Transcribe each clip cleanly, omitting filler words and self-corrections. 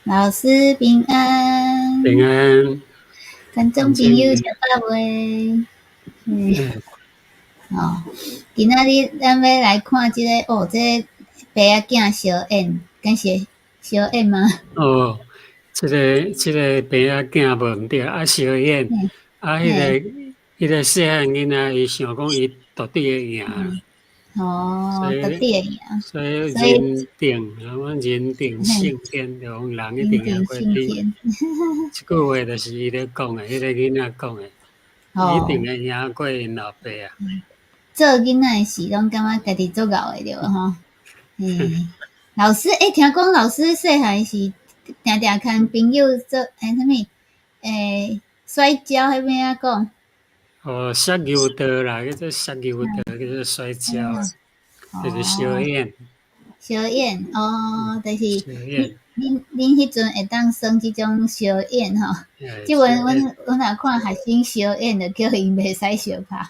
老師平安。平安。觀眾朋友食飽未？嗯。哦，今仔日咱欲來看這个哦，這个爸仔囝相演，敢是相演嗎？哦，這個爸仔囝無毋對，啊相演，啊，彼個細漢囡仔，伊想講伊到底會贏。哦，到底會贏。所以人定，啊，人定勝天，就講人一定贏過天。這句話就是伊咧講的，彼個囡仔講的，一定會贏過𪜶老爸啊。做囡仔的時，攏感覺家己足𠢕的對無吼？嗯，老師，欸，聽講老師細漢時，定定牽朋友做欸啥物？欸，摔跤彼欲按怎講？哦，摔牛刀啦，叫做摔牛刀，叫做摔跤，就是相演。相演哦，就是恁彼陣會當耍這種相演吼？這陣阮若看學生相演，就叫𪜶袂使相拍。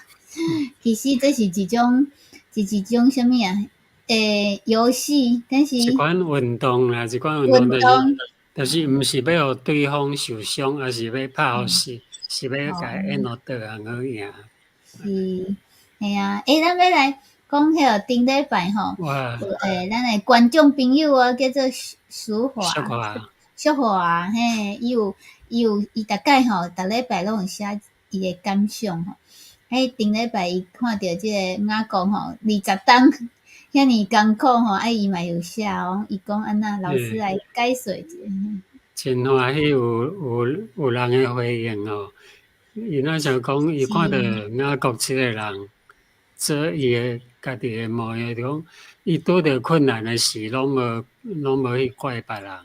其實這是一種，是一種啥物啊？欸，遊戲，但是一款運動啦，一款運動就是就是毋是欲予對方受傷，抑是欲拍予死，是欲共伊演予倒通好贏。是，嘿啊，欸，咱欲來講彼个頂禮拜吼，欸，咱的觀眾朋友啊，叫做淑華，淑華，淑華，嘿，伊有，伊逐擺吼，逐禮拜攏有寫伊的感想吼。彼頂禮拜伊看著這个雅各吼，20冬遐爾艱苦吼，啊伊嘛有寫哦，伊講按怎，老師來解說一下。真歡喜有人的回應哦。伊若像講，伊看著雅各這個人做伊的家己的模樣，就講伊拄著困難的時，攏無去怪別人，啊，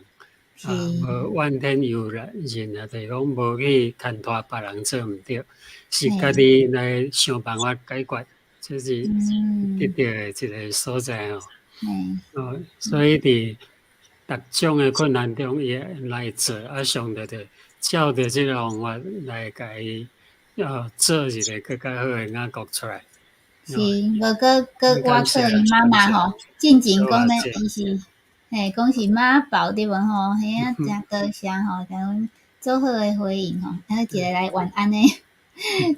無怨天尤人啊，就是講無去牽拖別人做毋對，是家己來想辦法解決，這是得著的一個所在哦。哦，所以佇逐種的困難中，伊會來做，啊，上帝就照著這個方法來共伊，做一個閣較好的雅各出來。是，無閣閣我靠伊媽媽吼，進前講咧，伊是嘿，講是媽寶對無吼？嘿啊，誠多謝吼，共阮做好的回應吼，啊，一個來晚安的，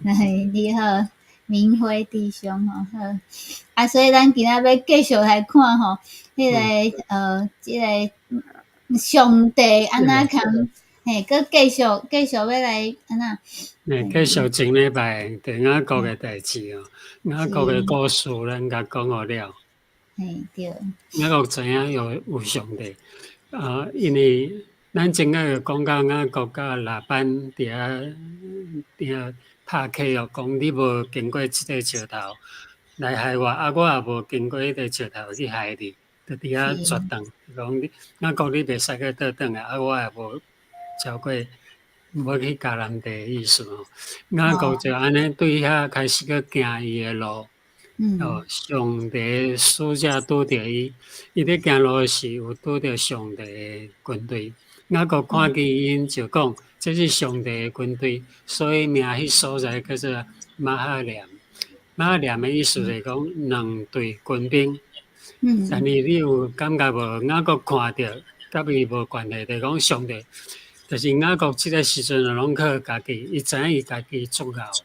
來你好，明輝弟兄吼，好，啊，所以咱今仔欲繼續來看吼，彼個這個上帝按怎牽，嘿，閣繼續欲來按怎？嘿，繼續前禮拜佇雅各的代誌哦，雅各的故事咱共講予了。嘿，對。雅各知影有上帝，啊，因為咱前仔就講到雅各佮拉班佇遐拍契約，講你無經過這個石頭來害我，啊，我也無經過彼個石頭去害你，就佇遐決斷，講你雅各你袂使閣倒轉來，啊，我也無超過欲去迦南地的意思吼。雅各就按呢對遐開始閣行伊的路。哦，上帝使者拄著伊，伊咧行路時有拄著上帝的軍隊。雅各看見𪜶就講：這是上帝的軍隊，所以名彼所在叫做瑪哈念。瑪哈念的意思就是講兩隊軍兵。但是你有感覺無？雅各看著，佮伊無關係，就是講上帝，就是雅各這個時陣攏靠家己，伊知影伊家己足𠢕。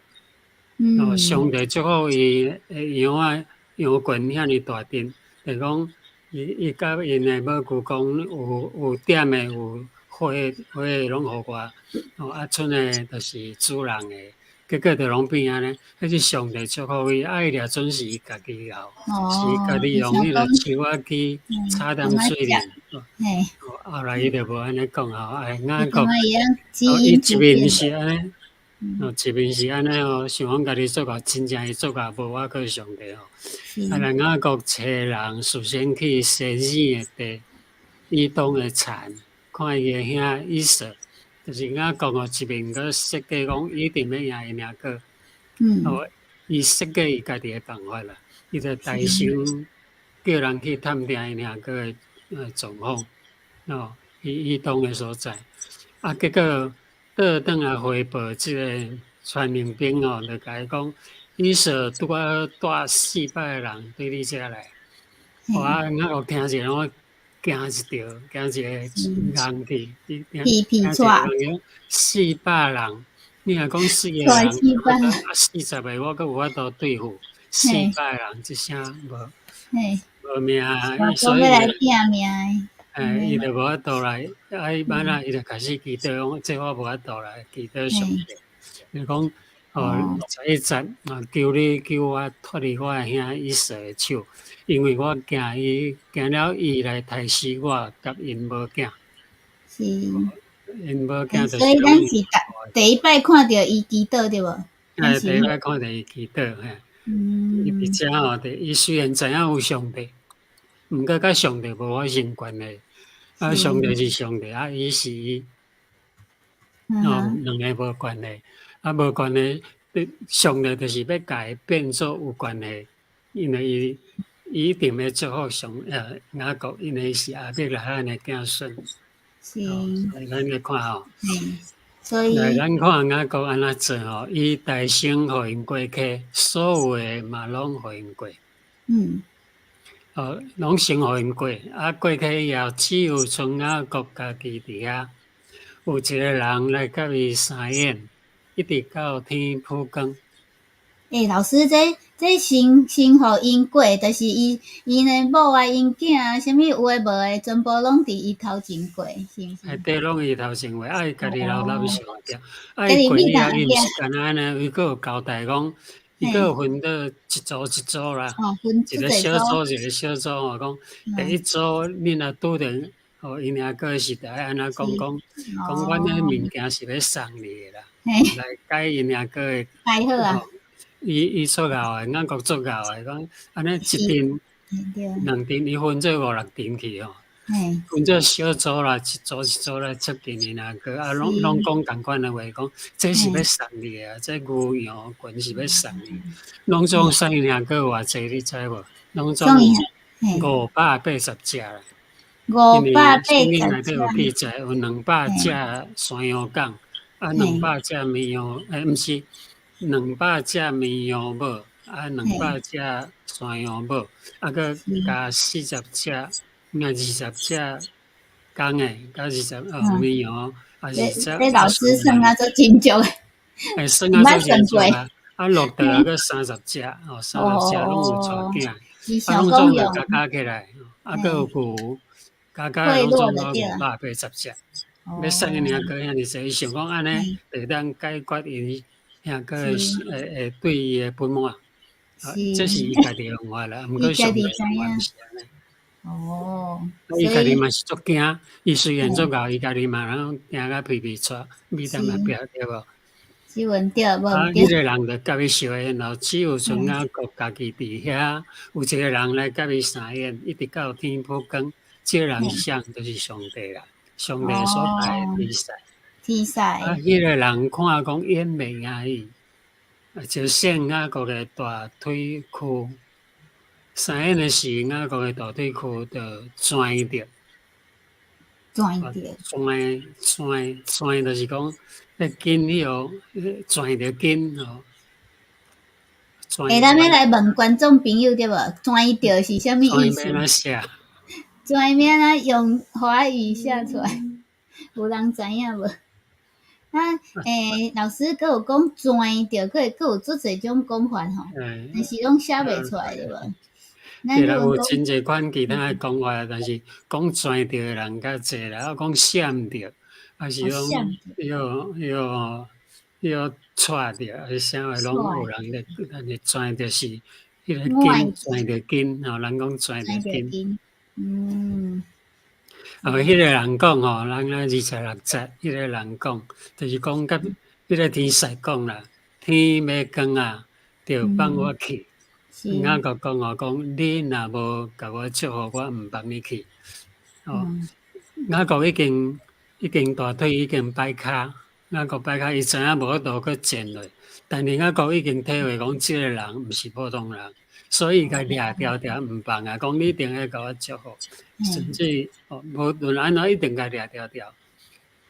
哦，上帝祝福伊的羊仔羊群遐爾大陣，就是講伊佮𪜶的母舅講有點的有花花的攏予我，哦啊賰的就是主人的，結果就攏變按呢，彼是上帝祝福伊，啊伊掠準是伊家己𠢕，是伊家己用彼個樹仔去擦點水啉。哦，後來伊就無按呢講吼，哎雅各，哦伊一面是按呢。哦，一面是按呢哦，想講家己足𠢕，真正伊足𠢕，無倚靠上帝吼。啊，來雅各揣人事先去西耳的地，以東的田，看伊的兄以掃，就是雅各哦，一面閣設計講一定欲贏𪜶兄哥。哦，伊設計伊家己的辦法啦，伊就帶先叫人去探聽𪜶兄哥的狀況，哦，以東的所在，啊，結果倒轉來回報這個傳令兵哦，就共伊講，以掃拄仔帶400個人對你遮來，哇！雅各聽者攏驚一著，驚一个人去，皮皮掣，400人，你若講四个人，啊40个我閣有法度對付，四百人這聲無無命，所以來拼命。欸，伊就無法度來，啊，伊慢仔伊就開始祈禱講，這我無法度來祈禱上帝，伊講哦，21節啊，求你救我脫離我的兄以掃的手，因為我驚伊驚了伊來刣死我佮𪜶某囝。是。𪜶某囝所以咱是第一擺看著伊祈禱對無？欸，第一擺看著伊祈禱嘿。伊佇遮吼，伊雖然知影有上帝，毋過佮上帝無發生關係。啊，上帝是上帝，啊，伊是伊，哦，兩個無關係，啊，無關係，上帝就是欲共伊變做有關係，因為伊一定欲祝福上雅各，因為是亞伯拉罕的子孫。所以咱來看吼，所以來咱看雅各按怎做吼，伊大牲予𪜶過溪，所有的嘛攏予𪜶過。哦，攏先予𪜶過，啊，過溪以後，只有賰雅各家己佇遐，有一個人來佮伊相演，一直到天曝光。欸，老師，這先予𪜶過，就是伊的某啊、𪜶囝啊，啥物有的無的，全部攏佇伊頭前過，是毋是？欸，對，攏伊頭前過，啊，伊家己留落上後壁，啊，伊過以後，伊毋是干焦按呢，伊閣有交代講。伊閣有分做一組一組啦，一個小組一個小組吼，講第一組恁若拄著吼，𪜶阿哥時代按怎講講講，阮彼物件是欲送你的啦，來解𪜶阿哥的。解好啊！伊足𠢕的，雅各足𠢕的，講按呢一陣、兩陣，伊分做五六陣去吼，分做小組啦，一組一組來接近𪜶阿哥，啊，攏攏講仝款的話，講這是欲送你的，這牛羊群是欲送你，攏總送𪜶阿哥偌濟，你知無？攏總580隻啦。580 聖經內底有記載，有200隻山羊犅，啊，200隻綿羊，欸，毋是200隻綿羊母，啊，200隻山羊母，啊，閣加40隻，應20隻公的，加20哦綿羊，啊20隻。這老師算啊足精準的。欸，算啊足精準啊！啊，駱駝閣30隻，哦，三十隻攏有帶囝，啊，攏總就加加起來，啊，閣有牛，加加攏總五百八十隻。欲送𪜶兄哥遐爾濟，伊想講按呢，會當解決𪜶兄哥的對伊的不滿。啊，這是伊家己的方法啦，毋過上帝的方法毋是按呢。哦，伊家己嘛是足驚，伊雖然足𠢕，伊家己嘛攏驚甲皮皮掣，覕踮後壁對無？是穩對無？啊，彼個人就佮伊相緣咯，只有賰雅各家己佇遐，有一個人來佮伊相緣，一直到天曝光。這個人是啥？就是上帝啦，上帝所派的天使。天使。啊，彼個人看講演袂贏伊，就扇雅各的大腿趺。相緣的時，雅各的大腿趺就跩著。跩著。跩跩跩，就是講，彼筋彼號跩著筋吼。欸，咱欲來問觀眾朋友對無？跩著是啥物意思？跩欲按怎寫？跩欲按怎用華語寫出來？有人知影無？啊，欸，老師閣有講跩著，閣閣有足濟種講法吼，但是攏寫袂出來對無？對啦，有真濟款其他的講法，但是講跩著的人較濟啦，啊，講閃著，還是講彼號彼號彼號掣著，還是啥話攏有人咧，但是跩著是彼個筋跩著筋吼，人講跩著筋。哦，彼個人講吼，咱來26節，彼個人講，就是講佮彼個天使講啦，天欲光啊，就放我去。雅各講吼，講你若無共我祝福，我毋放你去。哦，雅各已經大腿已經擺跤，雅各擺跤，伊知影無法度閣戰落，但是雅各已經體會講，這個人毋是普通人，所以伊共掠牢牢毋放啊，講你一定愛共我祝福，甚至哦，無論按怎一定共掠牢牢。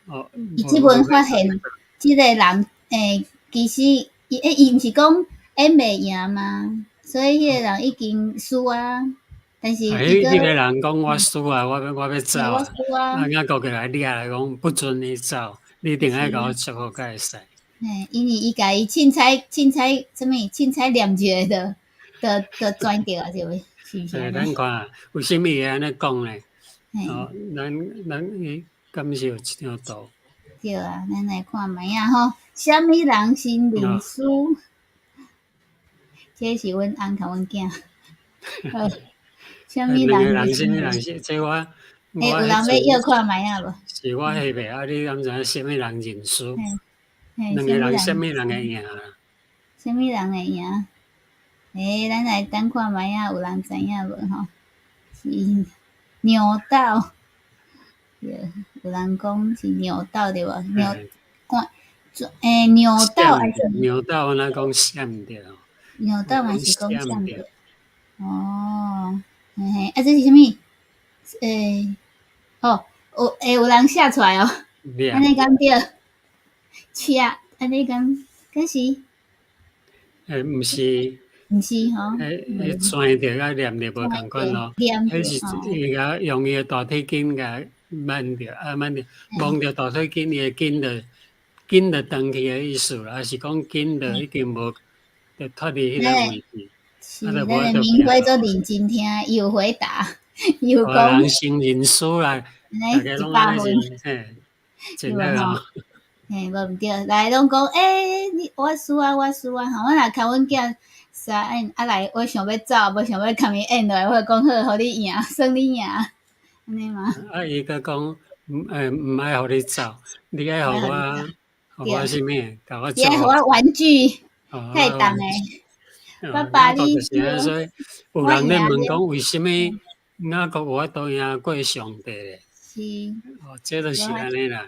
哦，伊這陣發現，這個人欸，其實伊欸，伊毋是講演袂贏嗎？所以彼個人已經輸啊，但是啊，伊閣彼个人講我輸啊，我欲走我啊，輸啊，啊，雅各過來掠來講不准你走，你一定愛共我祝福才會使。嘿，因為伊共伊凊彩凊彩啥物凊彩念一个就轉著啊，是毋是毋是欸，按呢？咱看為啥物會按呢講呢？嘿。哦，咱伊敢是有這張圖？對啊，咱來看覓仔吼，啥物人先認輸？這是阮翁共阮囝。好，啥物兩個人人啥物先認人先？這我欸，我有人欲要看覓仔無？是我翕的，啊，你敢知影啥物人認輸？嘿，兩個人啥物人會贏？啥物人會贏？欸，咱來等看覓仔，有人知影無吼？是尿斗，對，有人講是尿斗對無？尿看，欸，尿斗還是？尿斗敢若講閃著？尿斗嘛是講閃著？哦，嘿嘿，啊，這是啥物？欸，哦，有欸，有人寫出來哦，按呢敢對？車，按呢敢敢是？欸，毋是。毋是吼？彼彼轉著佮黏著無仝款咯，彼是伊共用伊的大腿筋共挽著，啊挽著，摸著大腿筋，伊的筋就筋就斷去的意思啦，抑是講筋就已經無就脫離彼个位置。是，咱的明輝足認真聽，伊有回答，伊有講。人先認輸啦，大家攏按呢認，嘿，真的哦。嘿，無毋對，來攏講，欸，你我輸啊，我輸啊，吼，我若共阮囝相演，啊來，我想欲走，無想欲共伊演落來，我就講好，予你贏，算你贏，按呢嘛。啊，伊閣講，毋，毋愛予你走，你愛予我，予我啥物？共我你愛予我玩具，太重的。爸爸，你所以有人咧問講，為啥物雅各有法度贏過上帝咧？是。哦，這就是按呢啦。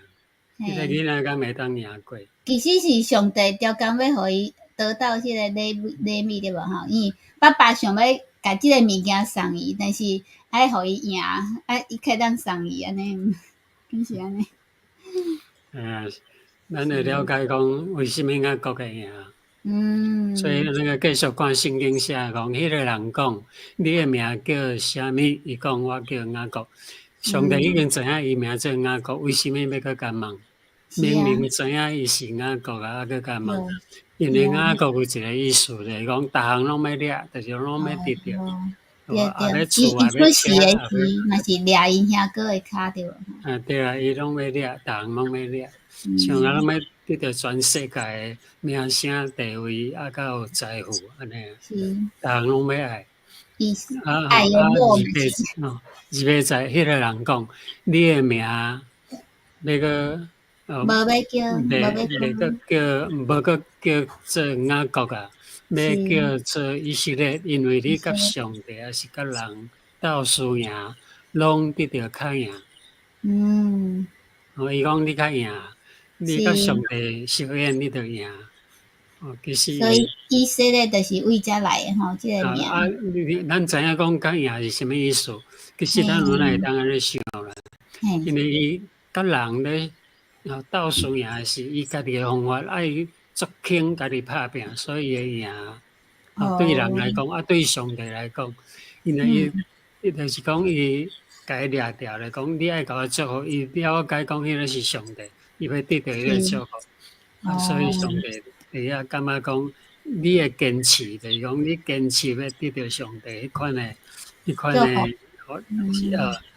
彼个囡仔敢會當贏過？其實是上帝專工欲予伊得到這个禮物對無吼？因為爸爸想欲共這个物件送伊，但是愛予伊贏，啊，伊才當送伊按呢，敢是按呢？啊，咱會了解講為啥物雅各會贏。所以咱閣繼續看聖經寫講，彼个人講，你的名叫啥物？伊講我叫雅各。上帝已經知影伊名做雅各，為啥物欲閣共問？明明知影伊是雅各啊，閣共問？因為雅各有一個意思，就是講逐項攏欲掠，就是攏欲得著。對對，伊出世的時嘛是掠𪜶兄哥的跤對無？啊對啊，伊攏欲掠，逐項攏欲掠，像啊攏欲得著全世界的名聲地位，啊，閣有財富按呢，逐項攏欲愛。啊，愛的某哦，28節，彼個人講，你的名欲閣。無欲叫，無欲閣叫，無閣叫做雅各啊，欲叫做以色列，因為你佮上帝抑是佮人鬥輸贏，攏得著較贏。哦，伊講你較贏，你佮上帝相演，你就贏。哦，其實。所以以色列就是為遮來的吼，這个名。啊，咱知影講較贏是啥物意思？其實咱有哪會當按呢想啦？因為伊佮人咧。鬥輸贏是伊家己的方法，愛足肯家己拍拚，所以會贏。啊，對人來講，啊，對上帝來講，因為伊就是講伊共伊掠著來講，你愛共我祝福，伊了解講彼個是上帝，伊欲得著彼个祝福。啊，所以上帝佇遐感覺講，你的堅持，就是講你堅持欲得著上帝彼款的，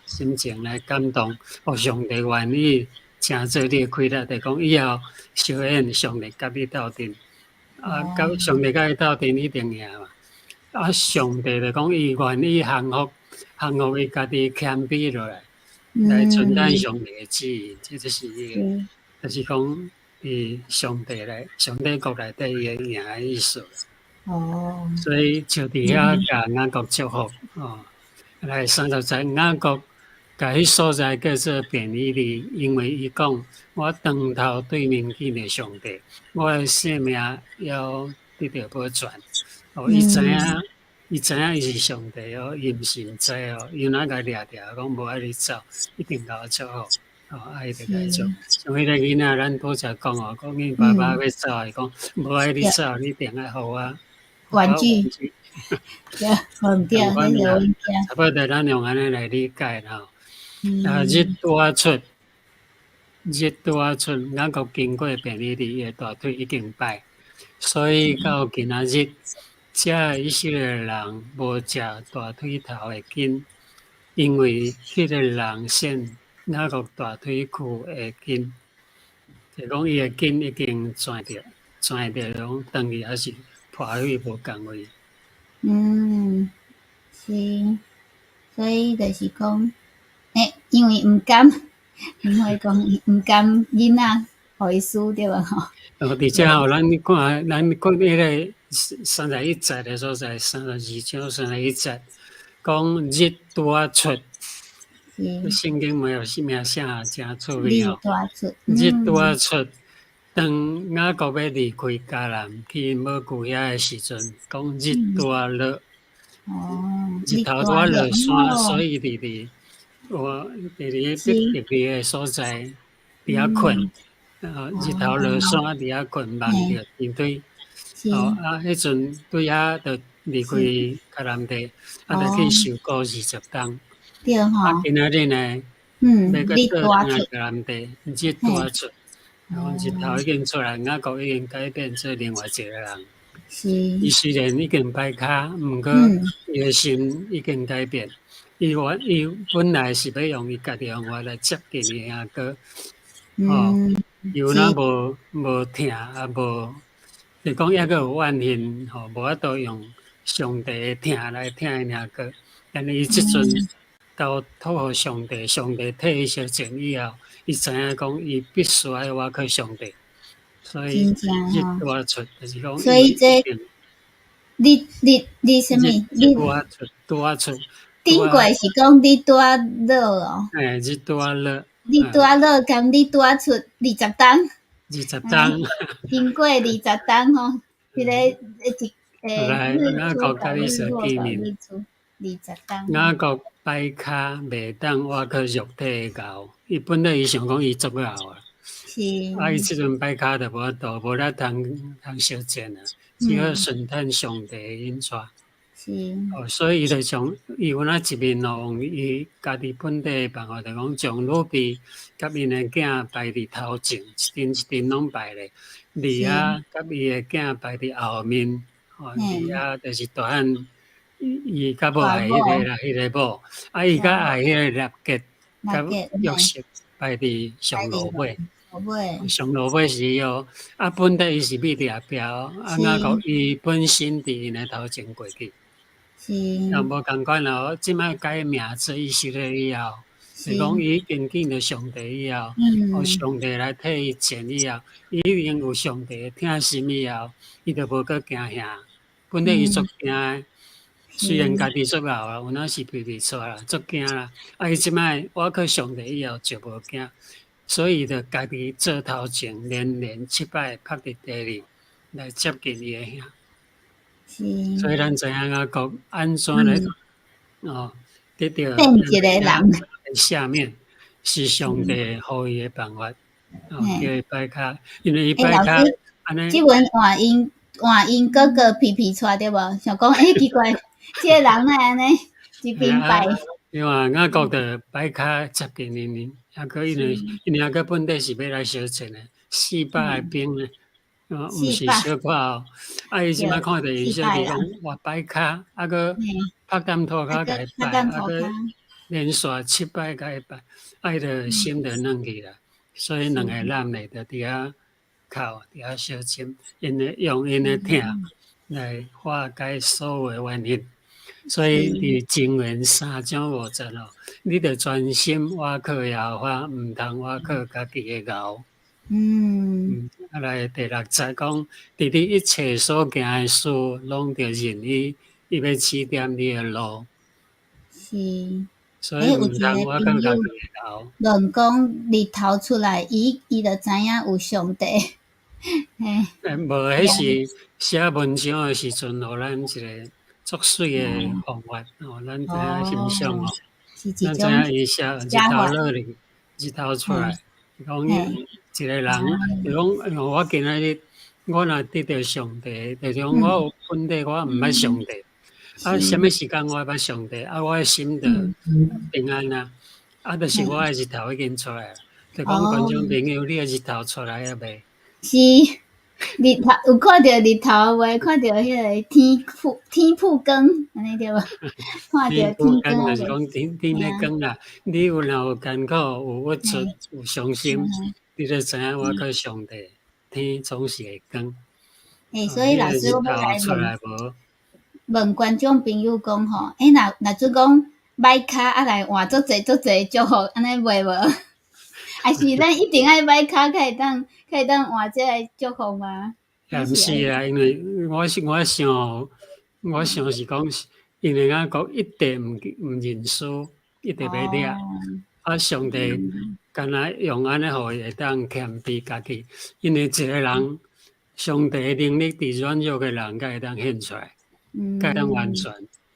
心情來感動，予上帝願意。成做你的氣力，就講以後相演上帝佮你鬥陣，啊，佮上帝佮伊鬥陣一定贏嘛。啊，上帝就講伊願意降服，降服伊家己謙卑落來，來承擔上帝的旨意，這就是伊的，就是講佇上帝來，上帝國內底伊會贏的意思。所以就佇遐共雅各祝福哦。來30節雅各。共彼所在叫做便以利，因為伊講我當頭對面見著上帝，我的性命猶得著保全。哦，伊知影，伊知影伊是上帝哦，伊毋是毋知哦，伊若共掠著，講無愛你走，一定共我祝福。哦，啊，伊就共伊祝福。像彼个囡仔，咱拄才講哦，講𪜶爸爸欲走，伊講無愛你走，你一定愛予我玩具。對，無毋對，彼是阮囝。差不多咱用按呢來理解啦吼。啊，日拄仔出，日拄仔出，雅各經過便尼利伊的大腿已經掰，所以到今仔日，遮以色列人無食大腿頭的筋，因為彼个人踅雅各大腿趺的筋，就講伊的筋已經斷著，斷著講斷去，抑是破去無仝位。嗯，是，所以就是講，因為毋甘，毋會講毋甘囡仔予伊輸對無吼？哦，佇遮吼，咱看，咱看彼个31節的所在，32章31節，講日拄仔出，聖經沒有名寫誠趣味哦。日拄仔出，當雅各欲離開迦南去母舅遐的時陣，講日拄仔落，日頭拄仔落山，所以佇佇彼特別的所在佇遐睏，日頭落山佇遐睏，夢著天對，哦啊，彼陣對遐就離開迦南地，啊，就去受苦20冬。對吼。啊，今仔日呢，欲閣倒轉來迦南地，日拄仔出，日頭已經出來，雅各已經改變做另外一個人。伊雖然已經掰跤，毋過伊的心已經改變。伊本來是欲用伊家己方法來接近伊兄哥，哦，伊有哪無疼啊無，就講抑閣有怨恨，吼，無法度用上帝的疼來疼𪜶兄哥。但是伊這陣交託予上帝，上帝替伊相戰以後，伊知影講伊必須愛倚靠上帝，所以日拄仔出，就是講。所以這你啥物？你拄仔出，拄仔出。頂過是講日拄仔落哦。欸，日拄仔落。日拄仔落，兼日拄仔出20冬。 20冬。經過20冬吼，彼个一來，雅各佮以撒見面。20冬。雅各掰跤袂當倚靠肉體的𠢕，伊本來伊想講伊足𠢕啊。啊，伊這陣掰跤就無法度，無咧通通相戰啊，只好順趁上帝的引帶。哦，所以伊就將伊有哪一面哦，用伊家己本地的辦法，就講將魯比佮𪜶的囝擺佇頭前，一陣一陣攏擺咧。利亞佮伊的囝擺佇後面，哦，利亞就是大漢，伊較無愛彼个啦，彼个某，啊，伊較愛彼個辣結佮約瑟擺佇上落尾。上落尾是伊哦，啊，本底伊是覕佇後壁哦，啊，雅各伊本身佇𪜶的頭前過去。啊，無仝款哦，這擺改名做以色列以後，是講伊已經見著上帝以後，予上帝來替伊戰以後，伊已經有上帝的疼心以後，伊就無閣驚嚇。本來伊足驚的，雖然家己足𠢕啦，有當時皮皮剉啦，足驚啦。啊，伊這擺倚靠上帝以後就無驚，所以伊就家己做頭前，連連七擺伏佇地裡來接近伊的兄。所以咱知影雅各按怎來哦，得著變一個人下面是上帝予伊的辦法，哦，叫伊掰跤，因為伊掰跤按呢。這陣換𪜶換𪜶哥哥皮皮剉對無？想講欸奇怪，這个人哪會按呢一邊掰。對啊，雅各就掰跤接近𪜶，啊，閣因為雅各本底是欲來相戰的，400個兵呢。哦，毋是小可哦，啊！伊這擺看著𪜶小弟講，哇，掰跤，啊閣拍踮塗跤共伊拜，啊閣連續七擺共伊拜，啊伊就心就軟去啦。所以兩個男的就佇遐哭，佇遐相親，𪜶的用𪜶的疼來化解所有的怨恨。所以佇箴言3章5節哦，你著專心倚靠耶和華，毋通倚靠家己的𠢕。啊來第6節講，佇你一切所行的事，攏著認伊，伊欲指點你的路。所以毋通倚靠家己的𠢕。論講日頭出來，伊就知影有上帝。嘿。欸，無，彼是寫文章的時陣，予咱一個足媠的方法哦，咱知影欣賞哦。咱知影伊寫日頭落去，日頭出來，講一個人，就講我今仔日我若得著上帝，就是講我有本底我毋捌上帝，啊，啥物時間我捌上帝，啊，我的心就平安啊，啊，就是我的日頭已經出來。就講觀眾朋友，你的日頭出來啊未？是日頭有看著日頭無？看著彼个天曝天曝光，按呢對無？看著天光就是講天天咧光啦。你有若有艱苦，有鬱卒，有傷心，你就知影我閣上帝，天總是會光。欸，所以老師，我欲來問問觀眾朋友講吼，欸，若若準講䆀跤啊來換足濟足濟祝福，按呢袂無？還是咱一定愛䆀跤才會當才會當換這个祝福嗎？也毋是啊，因為我是我想，我想是講，因為雅各一直毋認輸，一直欲掠，啊，上帝敢若用按呢，予伊會當謙卑家己，因為一個人，上帝的能力佇軟弱的人才會當顯出來，才會當完全。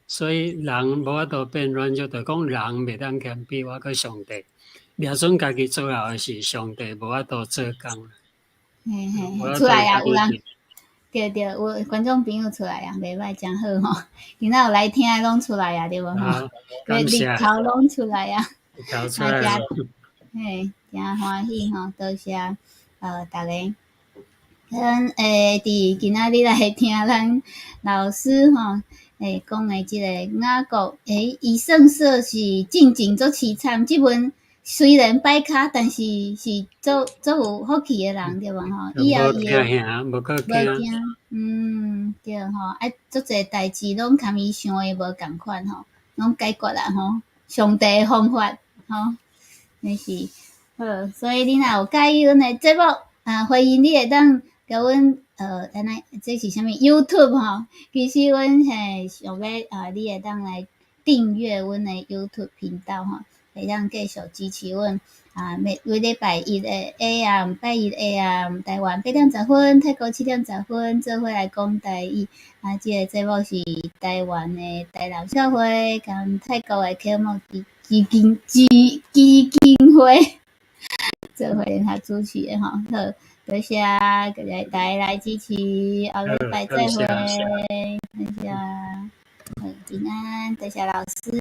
所以人無法度變軟弱，就講人袂當謙卑，我閣上帝掠準家己做後的是上帝無法度做工。嘿嘿，出來啊，有人，對對，有觀眾朋友出來啊，袂歹，真好吼。今仔有來聽的攏出來啊，對無吼？感謝。日頭攏出來啊，日頭出來。嘿，真歡喜吼，多謝逐家。咱佇今仔日來聽咱老師吼講的這个雅各伊算說是進前足淒慘，這陣雖然䆀跤，但是是足足有福氣的人，對無吼？以後伊會無驚，嗯，對吼，啊，足濟代誌攏共伊想的無仝款吼，攏解決啦吼，上帝的方法吼，那是好，所以你若有佮意阮的節目，啊，歡迎你會當共阮按呢，這是啥物 YouTube 吼，其實阮嘿想欲啊，你會當來訂閱阮的 YouTube 頻道吼，會當繼續支持阮啊，每每禮拜一的 AM，拜一 AM，台灣8點10分，泰國7點10分，做伙來講台語。啊，這个節目是台灣的台南教會佮泰國的啟蒙基基金基基金會做伙聯合主持的吼。好，多謝大家來支持，後禮拜再會，多謝，好，平安，多謝老師。